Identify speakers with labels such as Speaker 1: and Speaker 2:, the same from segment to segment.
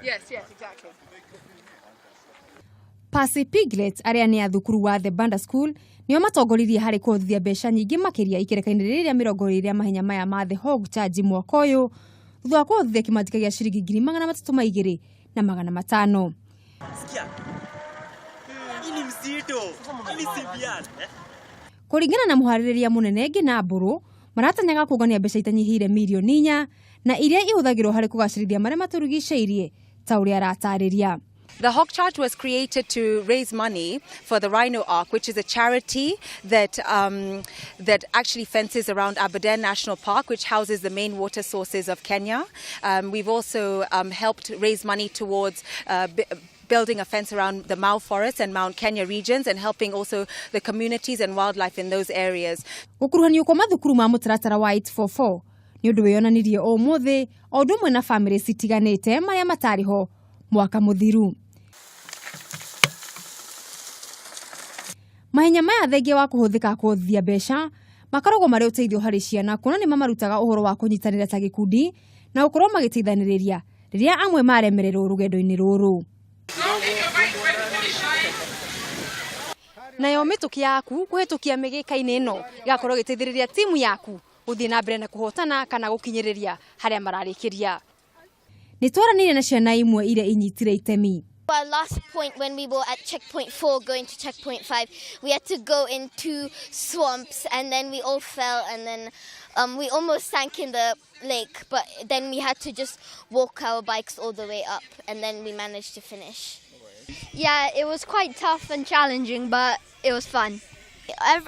Speaker 1: Yes, exactly.
Speaker 2: Percy Piglet arĩa nĩ a thukuru wa The Banda School nĩo matongoririe harĩ kũhotithia mbeca nyingĩ makĩria ikereka-inĩ rĩrĩ rĩa 20 rĩa mahenya maya ma The Hog Charge mwaka ũyũ thutha wa kũhotithia kĩmanjĩka gĩa ciringi 302,500.
Speaker 3: Sikia. Hii ni mzito. Hii ni CBR.
Speaker 2: Kũringana na mũharĩrĩria mũnene Ngina Mbũrũ, maratanyaga kũngania mbeca itanyihĩire mirioni 4 na iria ihũthagĩrwo harĩ kũgacĩrithia marĩa matũrigicĩirie ta ũrĩa aratarĩria.
Speaker 4: The Hog Charge was created to raise money for the Rhino Ark, which is a charity that actually fences around Aberdare National Park, which houses the main water sources of Kenya. We've also helped raise money towards building a fence around the Mau Forest and Mount Kenya regions and helping also the communities and wildlife in those areas.
Speaker 2: Gũkuruhanio kwa mathukuru ma mũtaratara wa 844 nĩ ũndũ wĩyonanirie ũmũthĩ o ũndũ ũmwe na bamĩrĩ citiganĩte marĩa matarĩ ho mwaka mũthiru. Mahenya maya thengia wa kũhũthĩka kũhotithia mbeca makoragwo marĩ ũteithio harĩ ciana kuona nĩ mamarutaga ũhoro wa kũnyitanĩra ta gĩkundi na gũkorwo magĩteithanĩrĩria rĩrĩa amwe maremererwo rũgendo-inĩ rũrũ. Nayo mĩtũkĩ yaku kũhĩtũkia mĩgĩka-inĩ ĩno ĩgakorwo ĩgĩteithĩrĩria timu yaku gũthiĩ na mbere na kũhotana kana gũkinyĩrĩria harĩa mararĩkĩria. Nĩ twaranĩirie na ciana imwe iria inyitire itemi.
Speaker 5: Our last point when we were at checkpoint 4 going to checkpoint 5, we had to go in 2 swamps and then we all fell and then we almost sank in the lake, but then we had to just walk our bikes all the way up and then we managed to finish.
Speaker 6: Yeah, it was quite tough and challenging, but it was fun.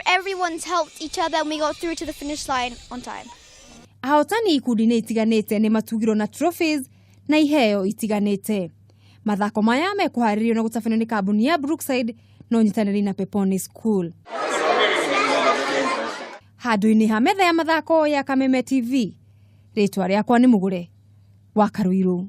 Speaker 6: Everyone's helped each other and we got through to the finish line on time.
Speaker 2: Ahotani ikundi-inĩ itiganĩte nĩ matugirwo na trophies na iheo itiganĩte. Mathako maya mekũharĩrĩrio na gũtabanio nĩ kambuni ya Brookside na ũnyitanĩri na Peponi School. Handũ-inĩ ha metha ya mathako ya Kameme TV, rĩtwa rĩakwa nĩ Mũgũre wa Karuiru.